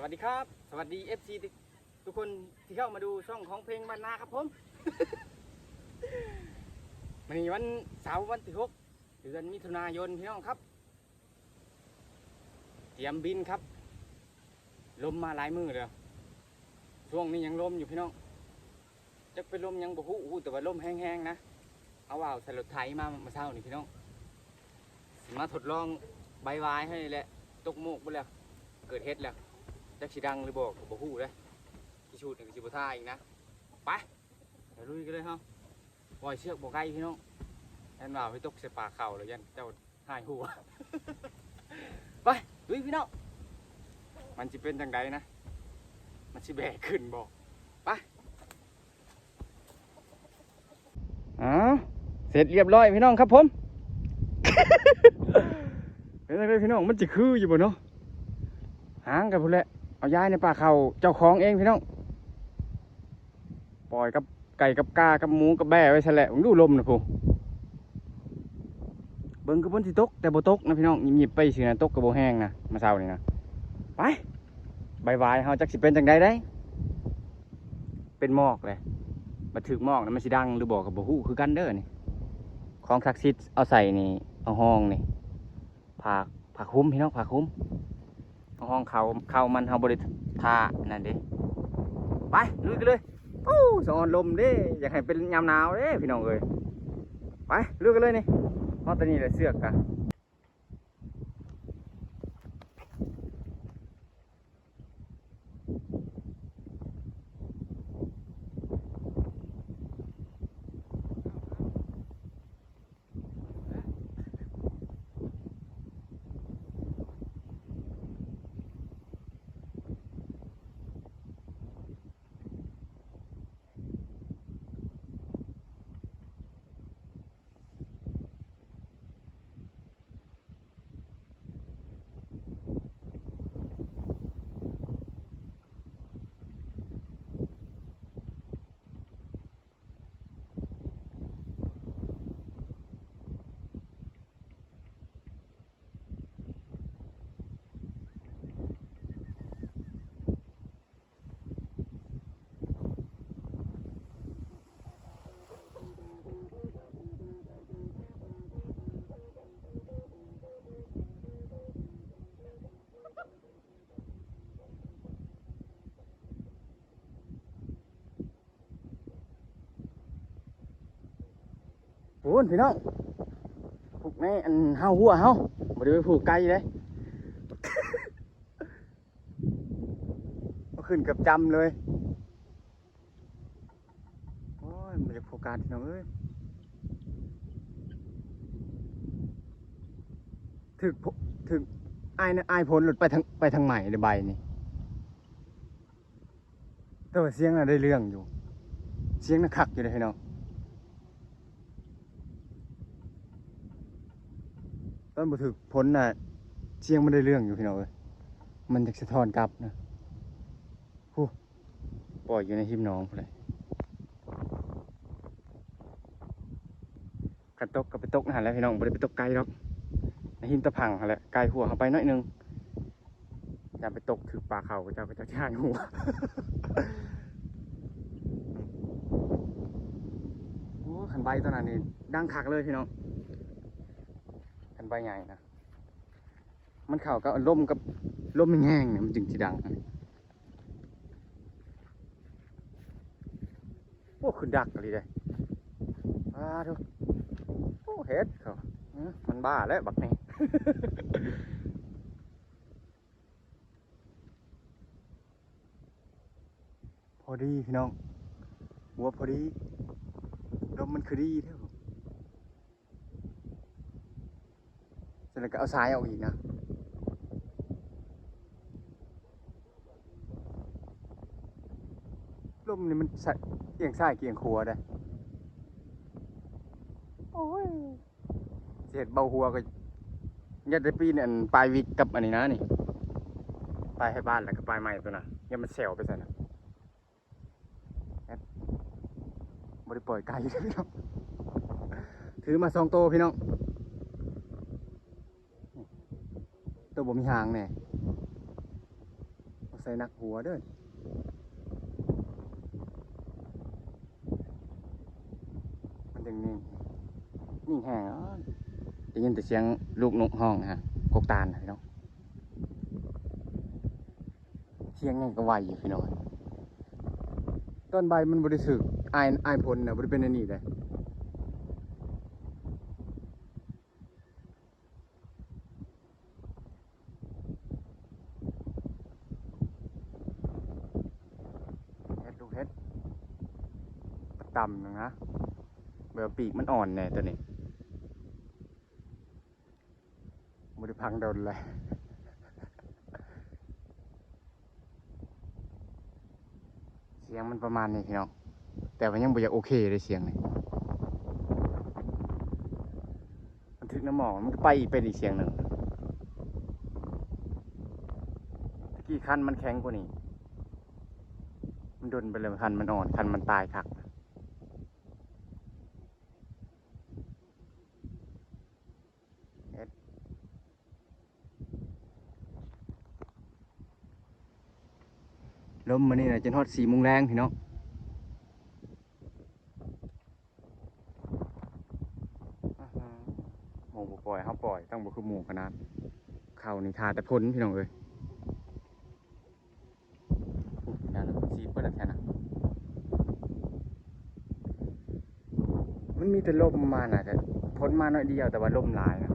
สวัสดีครับ สวัสดี เอฟซี ทุกคนที่เข้ามาดูช่องของเพลงบ้านนาครับผม มื้อนี้วันเสาร์ วันที่หก เดือนมิถุนายน พี่น้องครับ เตรียมบินครับ ลมมาหลายมื้อแล้ว ช่วงนี้ยังลมอยู่พี่น้อง จักเป็นลมหยังบ่ฮู้ ฮู้แต่ว่าลมแฮงๆนะ เอาว่าวใส่รถไถมาเมื่อเช้านี่พี่น้อง สิมาทดลองใบวายให้แหละ ตกโมกบ่แล้ว เกิดเห็ดแล้ว จักสิดังหรือบ่ก็บ่ฮู้เด้ ขี้ชูดนี่ก็สิบ่ท่าอีกนะ ไป ไปลุยกันเลยเฮา ปล่อยเชือกบ่ไกลพี่น้อง ย่านว่าวไปตกใส่ปากเข้าแล้วย่านเจ้าหายหัว ไป ลุยพี่น้อง มันสิเป็นจั่งใดนะ มันสิแบกขึ้นบ่ ไป อ้าว เสร็จเรียบร้อยพี่น้องครับผม เป็นจั่งใดพี่น้อง มันสิคืออยู่บ่เนาะ หางกันพุ้นแหละ เอาย้ายในป่าเข้า เจ้าของเองพี่น้อง ปล่อยกับไก่กับกากับหมูกับแบ้ไว้ซั่นแหละ มึงดูลมนะพุ้น เบิ่งคือฝนสิตก แต่บ่ตกนะพี่น้อง หยิบๆไปซื่อนะ ตกก็บ่แฮงนะ มื้อเช้านี่นะ ไป ใบวายเฮาจักสิเป็นจั่งใดได้ เป็นหมอกเลย บัดถืกหมอกนะมันสิดังหรือบ่ก็บ่ฮู้คือกันเด้อนี่ ของศักดิ์สิทธิ์เอาใส่นี่ เอาห้องนี่ ผ้า ผ้าคลุมพี่น้อง ผ้าคลุม เอาห้องเขา เขามันเฮาบ่ได้ทานั่นเด้ ไป ลุยกันเลย โอ้ สะออนลมเด้ อยากให้เป็นยามหนาวเด้พี่น้องเอ้ย ไป ลุยกันเลยนี่ ฮอดตอนนี้แหละเสือกกะ พู้นพี่น้อง ผูกในอันเฮาหัวเฮา บ่ได้ไปผูกไกลเด้ เอาขึ้นเกือบจำเลย โอ้ย บ่อยากโฟกัสพี่น้องเอ้ย ถืก ถืกอ้ายนะ อ้ายพ้นหลุดไปทาง ไปทางใหม่เลยใบนี่ แต่ว่าเสียงน่ะได้เรื่องอยู่ เสียงน่ะคักอยู่เด้พี่น้อง ตอนบ่ถืกพ้นน่ะ เสียงมันได้เรื่องอยู่พี่น้องเอ้ย มันจักสะท้อนกลับนะ ฮู้ ปล่อยอยู่ในหิมหนองพู้นแหละ คันตกก็ไปตกนั่นแหละพี่น้อง บ่ได้ไปตกไกลดอก ในหิมตะพังหั้นแหละ ไกลหัวเฮาไปหน่อยหนึ่ง ย่านไปตกถืกปลาเข้า เขาเจ้า เขาเจ้าสิหายหัว โอ้ คันใบตอนนั้นนี่ดังคักเลยพี่น้อง คันใบใหญ่นะ มันเข้ากับลม กับลมแฮงๆนี่มันจึงสิดัง โอ้ คือดักอีหลีเด้ อ้าโธ่ โอ้ เห็ดเขา อื้อ มันบ้าแล้วบักนี้ พอดีพี่น้อง หัวพอดี ลมมันคือดีแท้ เสร็จแล้วก็เอาสายออกอีกนะ ลมนี่มันสะ เอียงซ้ายเอียงขวาได้ โอ้ย สิเฮ็ดเบาหัวก็ ยัดได้ปีนอันปลายวิกกับอันนี้นะนี่ ปลายไทบ้านแล้วก็ปลายใหม่ตัวน่ะ อย่ามันแซวไปซั่นน่ะ แอด บ่ได้ปล่อยไกลเด้อพี่น้อง ถือมาสองโตพี่น้อง โตบ่มีหางแน่ ໜັກຫົວເດີ້ ມັນຈັ່ງນີ້ ນີ້ແຮງເນາະ. ໄດ້ຍິນແຕ່ສຽງລູກນົກຮ້ອງນະ ກົກຕານນະພີ່ນ້ອງ. ສຽງຫຍັງກໍໄວຢູ່ພີ່ນ້ອງ. ຕອນໃບມັນບໍ່ໄດ້ຖືກອ້າຍ ອ້າຍພົນນະ ບໍ່ໄດ້ເປັນອັນນີ້ເດ້. ເຫັດ ລູກເຫັດ ຕ່ຳໜຶ່ງນະ ແບບປີກມັນອ່ອນແດ່ໂຕນີ້. ບໍ່ໄດ້ຟັງດົນແລ້ວ. ສຽງມັນປະມານນີ້ພີ່ນ້ອງ ແຕ່ວ່າຍັງບໍ່ຢາກໂອເຄເດ້ສຽງນີ້. ມັນຖືກນ້ຳໝອກ ມັນກໍໄປອີກ ເປັນອີກສຽງໜຶ່ງ. ຕະກີ້ຄັນມັນແຂງກວ່ານີ້ ມັນດົນໄປແລ້ວ ຄັນມັນອ່ອນ ຄັນມັນຕາຍຄັກ. ເຮັດ ລົມມື້ນີ້ນະ ຈົນຮອດສີ່ໂມງແລງພີ່ນ້ອງ. ອາຫາ ໝູ່ບໍ່ປ່ອຍ ເຮົາປ່ອຍ ຕ້ອງບໍ່ຄືໝູ່ຂະໜາດ. ເຂົ້ານີ້ຖ້າແຕ່ຝົນພີ່ນ້ອງເອີຍ. ໂອ້ ຢ່າລະ ສີດເບິດລະແທ້ນະ. ມັນມີແຕ່ລົມມານະ ແຕ່ຝົນມາໜ້ອຍດຽວ ແຕ່ວ່າລົມຫຼາຍນະ.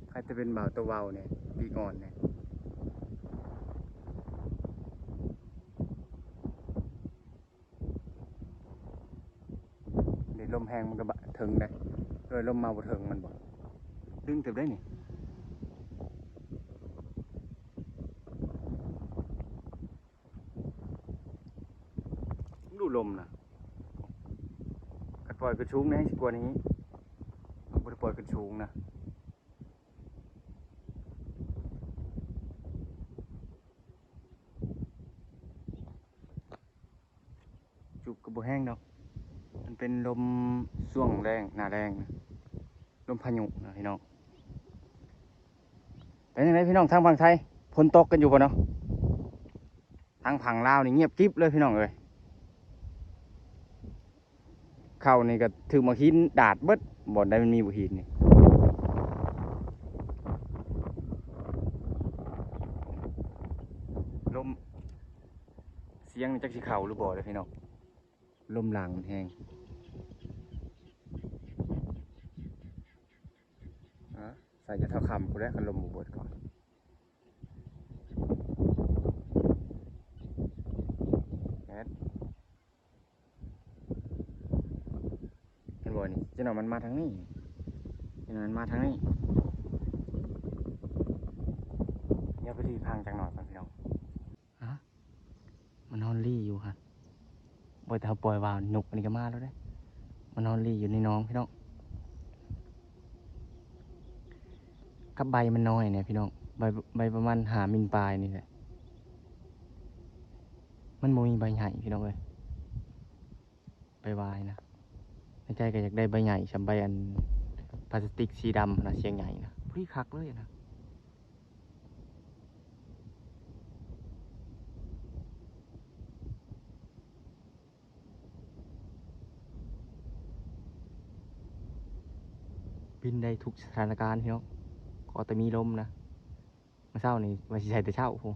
ໃຜແຕ່ເປັນບ່າວໂຕເວົ້າແດ່ ປີກອ່ອນແດ່. ນີ້ລົມແຮງມັນກໍບະ ເຖິງເດ້ ໂດຍລົມມາບໍ່ເຖິງມັນບໍ່ ດຶງເຕີບໄດ໋ນີ້. ດູລົມນະ ຄັນປ່ອຍຂຶ້ນສູງແຮງຊິກວ່ານີ້ ບໍ່ໄດ້ປ່ອຍຂຶ້ນສູງນະ. ຈຸບກໍບໍ່ແຮງດອກ ມັນເປັນລົມຊ່ວງແລ້ງ ໜ້າແລ້ງນະ ລົມພາຍຸນະພີ່ນ້ອງ. ເປັນຈັ່ງໃດພີ່ນ້ອງ ທາງຝັ່ງໄທ ຝົນຕົກກັນຢູ່ບໍ່ເນາະ? ທາງຝັ່ງລາວນີ້ງຽບກິບເລີຍພີ່ນ້ອງເອີຍ. ເຂົ້ານີ້ກໍຖືກໝາກຫີນດາດເບິດ ບ່ອນໃດມັນມີໝາກຫີນນີ້. ລົມ ສຽງນີ້ຈັກຊິເຂົ້າຫຼືບໍ່ເດີ້ພີ່ນ້ອງ ລົມລາງມັນແຮງ. ອາ ໃສ່ຈະເທົ່າຄ່ຳພຸ້ນແຫຼະ ຄັນລົມບໍ່ເບິດກ່ອນ. ແມ່ນ ເຫັນບໍ່ນີ້ ຈັກໜ່ອຍມັນມາທາງນີ້ ຈັກໜ່ອຍມັນມາທາງນີ້. ດຽວໄປທີ່ພັງຈັກໜ່ອຍກ່ອນພີ່ນ້ອງ. ຮະ ມັນນອນລີ້ຢູ່ຫັ້ນ. ບໍ່ແຕ່ເຮົາປ່ອຍວ່ານົກອັນນີ້ກໍມາແລ້ວເດ້ ມັນນອນລີ້ຢູ່ໃນໜອງພີ່ນ້ອງ. ກັບໃບມັນນ້ອຍແດ່ພີ່ນ້ອງ ໃບ ໃບປະມານຫ້າມິນປາຍນີ້ແຫຼະ. ມັນບໍ່ມີໃບໃຫຍ່ພີ່ນ້ອງເອີຍ ໃບຫວາຍນະ. ໃນໃຈກໍຢາກໄດ້ໃບໃຫຍ່ສ່ຳໃບອັນພລາສຕິກສີດຳນະ ສຽງໃຫຍ່ນະ ພໍດີຄັກເລີຍນະ. ບິນໄດ້ທຸກສະຖານະການພີ່ນ້ອງ ຂໍແຕ່ມີລົມນະ. ມື້ເຊົ້ານີ້ວ່າຊິໃສ່ແຕ່ເຊົ້າພຸ້ນ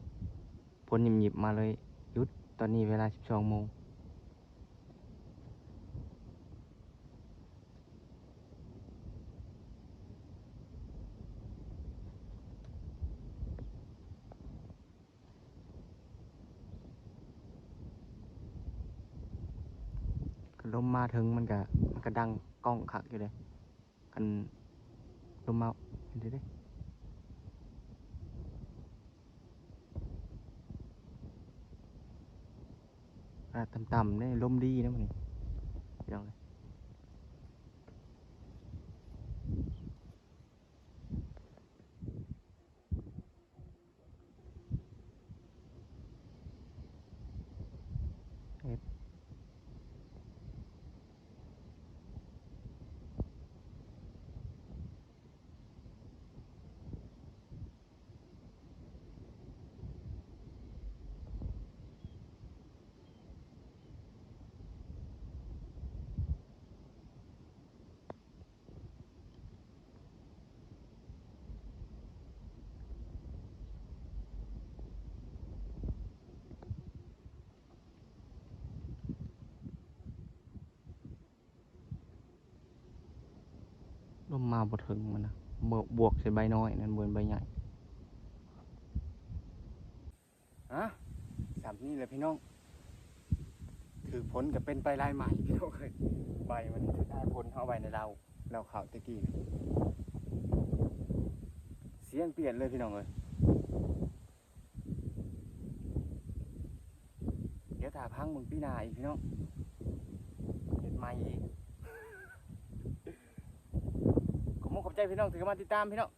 ຝົນຫຍິບໆມາເລີຍຢຸດ. ຕອນນີ້ເວລາສິບສອງໂມງ. ຄັນລົມມາເຖິງມັນກະ ມັນກະດັງກ້ອງຄັກຢູ່ເດ້. ຄັນລົມມາ ເຫັນເດ້ ອາ ຕ່ຳໆເດ້ ລົມດີນະມື້ນີ້ ພີ່ນ້ອງເອີຍ. ເຮັດ ມາບໍ່ເຖິງມັນນະ ບວກ ບວກໃສ່ໃບນ້ອຍນັ້ນ ບໍ່ແມ່ນໃບໃຫຍ່. ຮະ ສ່ຳນີ້ແຫຼະພີ່ນ້ອງ ຖືກຝົນກໍເປັນໄປລາຍໃໝ່ພີ່ນ້ອງເອີຍ. ໃບມັນຖືກອ້າຍພົນເຮົາໄວ້ໃນເລົາ ເລົາເຂົ້າແຕ່ກີ້ນະ ສຽງປ່ຽນເລີຍພີ່ນ້ອງເອີຍ. ດຽວຖ້າຟັງເບິ່ງປີໜ້າອີກພີ່ນ້ອງ ເຮັດໃໝ່ອີກ. ຂອບມຸກຂອບໃຈພີ່ນ້ອງທີ່ເຂົ້າມາຕິດຕາມພີ່ນ້ອງ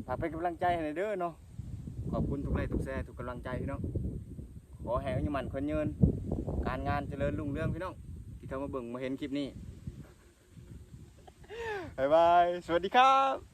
ຝາກເປັນກຳລັງໃຈໃຫ້ແດ່ເດີເນາະ. ຂອບຄຸນທຸກໄລກ໌ ທຸກແຊ ທຸກກຳລັງໃຈພີ່ນ້ອງ. ຂໍໃຫ້ອາຍຸໝັ້ນຂວັນຍືນ ການງານຈະເລີນຮຸ່ງເຮືອງພີ່ນ້ອງ ທີ່ເຂົ້າມາເບິ່ງມາເຫັນຄລິບນີ້. ບາຍບາຍ ສະຫວັດດີຄັບ.